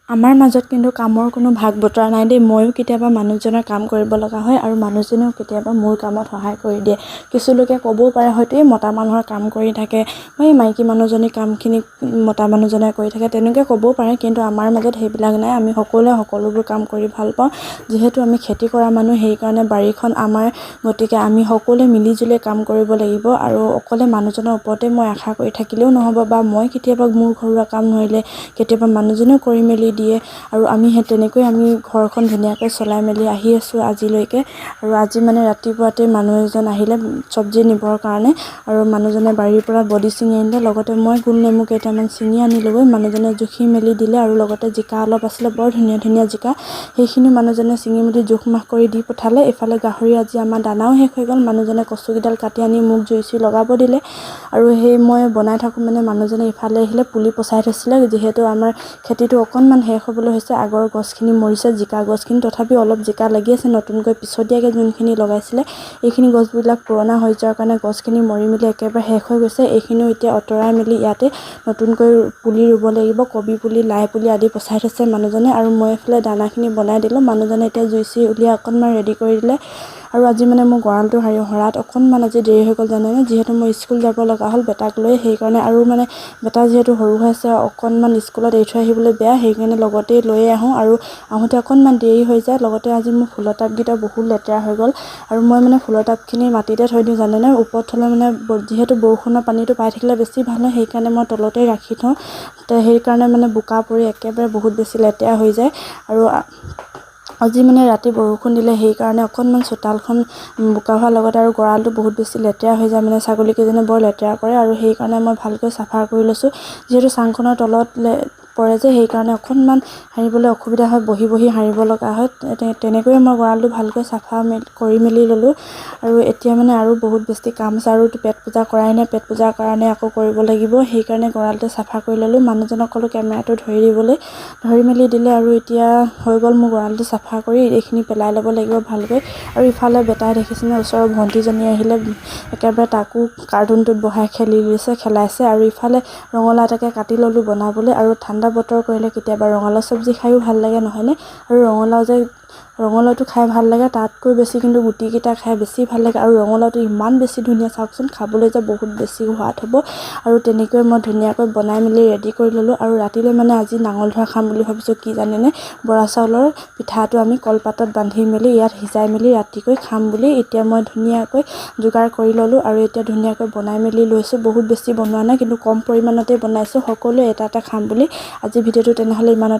আমাৰ মাজত কিন্তু কামৰ কোনো ভাগ বতৰা নাই দেই। ময়ো কেতিয়াবা মানুহজনৰ কাম কৰিব লগা হয় আৰু মানুহজনেও কেতিয়াবা মোৰ কামত সহায় কৰি দিয়ে। কিছু লোকে ক'বও পাৰে হয়তো এই মতা মানুহৰ কাম কৰি থাকে বা এই মাইকী মানুহজনীৰ কামখিনি মতা মানুহজনে কৰি থাকে, তেনেকৈ ক'বও পাৰে। কিন্তু আমাৰ মাজত সেইবিলাক নাই। আমি সকলোৱে সকলোবোৰ কাম কৰি ভাল পাওঁ। যিহেতু আমি খেতি কৰা মানুহ, সেইকাৰণে বাৰীখন আমাৰ, গতিকে আমি সকলোৱে মিলিজুলি কাম কৰিব লাগিব। আৰু অকলে মানুহজনৰ ওপৰতে মই আশা কৰি থাকিলেও নহ'ব, বা মই কেতিয়াবা মোৰ ঘৰুৱা কাম নোৱাৰিলে কেতিয়াবা মানুহজনেও কৰি মেলি দিয়ে। আৰু আমি সেই তেনেকৈ আমি ঘৰখন ধুনীয়াকৈ চলাই মেলি আহি আছোঁ আজিলৈকে। আৰু আজি মানে ৰাতিপুৱাতে মানুহ এজন আহিলে চব্জি নিবৰ কাৰণে, আৰু মানুহজনে বাৰীৰ পৰা বডি ছিঙি আনিলে, লগতে মই গোল নেমু কেইটামান ছিঙি আনিলোগৈ। মানুহজনে জুখি মেলি দিলে আৰু লগতে জিকা অলপ আছিলে, বৰ ধুনীয়া ধুনীয়া জিকা, সেইখিনিও মানুহজনে ছিঙি মেলি জোখ মাখ কৰি দি পঠালে। এইফালে গাহৰি আজি আমাৰ দানাও শেষ হৈ গ'ল। মানুহজনে কচুকেইডাল কাটি আনি মোক জুই চুই লগাব দিলে। আৰু সেই মই বনাই থাকোঁ মানে মানুহজনে ইফালে আহিলে পুলি পচাই থৈছিলে। যিহেতু আমাৰ খেতিটো অকণমান শেষ হ'বলৈ হৈছে, আগৰ গছখিনি মৰিছে, জিকা গছখিনি, তথাপিও অলপ জিকা লাগি আছে। নতুনকৈ পিছতীয়াকৈ যোনখিনি লগাইছিলে এইখিনি গছবিলাক পুৰণা হৈ যোৱাৰ কাৰণে গছখিনি মৰি মেলি একেবাৰে শেষ হৈ গৈছে। এইখিনিও এতিয়া আঁতৰাই মেলি ইয়াতে নতুনকৈ পুলি ৰুব লাগিব। কবি পুলি, লাই পুলি আদি পচাই থৈছে মানুহজনে। আৰু মই এইফালে দানাখিনি বনাই দিলোঁ। মানুহজনে এতিয়া জুই চুই উলিয়াই অকণমান ৰেডি কৰি দিলে। আৰু আজি মানে মোৰ গঁৰালটো সৰাত অকণমান আজি দেৰি হৈ গ'ল জানেনে, যিহেতু মই স্কুল যাব লগা হ'ল বেটাক লৈ, সেইকাৰণে। আৰু মানে বেটা যিহেতু সৰু হৈ আছে, অকণমান স্কুলত এৰি থৈ আহিবলৈ বেয়া, সেইকাৰণে লগতেই লৈয়ে আহোঁ। আৰু আহোঁতে অকণমান দেৰি হৈ যায়। লগতে আজি মোৰ ফুলৰ টাবকেইটা বহুত লেতেৰা হৈ গ'ল। আৰু মই মানে ফুলৰ টাবখিনি মাটিতে থৈ দিওঁ জানেনে, ওপৰত থ'লে মানে যিহেতু বৰষুণৰ পানীটো পাই থাকিলে বেছি ভাল হয়, সেইকাৰণে মই তলতেই ৰাখি থওঁ। সেইকাৰণে মানে বোকা পৰি একেবাৰে বহুত বেছি লেতেৰা হৈ যায়। আৰু আজি মানে ৰাতি বৰষুণ দিলে, সেইকাৰণে অকণমান চোতালখন বোকা হোৱাৰ লগতে আৰু গঁৰালটো বহুত বেছি লেতেৰা হৈ যায়, মানে ছাগলীকেইজনীয়ে বৰ লেতেৰা কৰে। আৰু সেইকাৰণে মই ভালকৈ চাফা কৰি লৈছোঁ। যিহেতু চাংখনৰ তলত পৰে যে, সেইকাৰণে অকণমান সাৰিবলৈ অসুবিধা হয়, বহি বহি সাৰিব লগা হয়। তেনেকৈয়ে মই গঁৰালটো ভালকৈ চাফা কৰি মেলি ল'লোঁ। আৰু এতিয়া মানে আৰু বহুত বেছি কাম আছে, আৰু পেট পূজা কৰাই নাই, পেট পূজাৰ কাৰণে আকৌ কৰিব লাগিব, সেইকাৰণে গঁৰালটো চাফা কৰি ল'লোঁ। মানুহজনক ক'লোঁ কেমেৰাটো ধৰি দিবলৈ, ধৰি মেলি দিলে। আৰু এতিয়া হৈ গ'ল মোৰ গঁৰালটো চাফা কৰি, এইখিনি পেলাই ল'ব লাগিব ভালকৈ। আৰু ইফালে বেটাই দেখিছেনে, ওচৰৰ ভণ্টিজনী আহিলে, একেবাৰে তাকো কাৰ্টুনটোত বহাই খেলি দিছে, খেলাইছে। আৰু ইফালে ৰঙালাও এটাকে কাটি ল'লোঁ বনাবলৈ। আৰু ঠাণ্ডা বতৰ কৰিলে কেতিয়াবা ৰঙালাও চব্জি খায়ো ভাল লাগে নহয়নে? আৰু ৰঙালাওটো খাই ভাল লাগে, তাতকৈ বেছি কিন্তু গুটিকেইটা খাই বেছি ভাল লাগে। আৰু ৰঙালাওটো ইমান বেছি ধুনীয়া চাওকচোন, খাবলৈ যে বহুত বেছি সোৱাদ হ'ব। আৰু তেনেকৈ মই ধুনীয়াকৈ বনাই মেলি ৰেডি কৰি ল'লোঁ। আৰু ৰাতিলৈ মানে আজি নাঙল ধোৱা খাম বুলি ভাবিছোঁ। কি জানেনে, বৰা চাউলৰ পিঠাটো আমি কলপাতত বান্ধি মেলি ইয়াত সিজাই মেলি ৰাতিকৈ খাম বুলি এতিয়া মই ধুনীয়াকৈ যোগাৰ কৰি ল'লোঁ। আৰু এতিয়া ধুনীয়াকৈ বনাই মেলি লৈছোঁ। বহুত বেছি বনোৱা নাই, কিন্তু কম পৰিমাণতে বনাইছোঁ, সকলোৱে এটা এটা খাম বুলি। আজি ভিডিঅ'টো তেনেহ'লে ইমানত।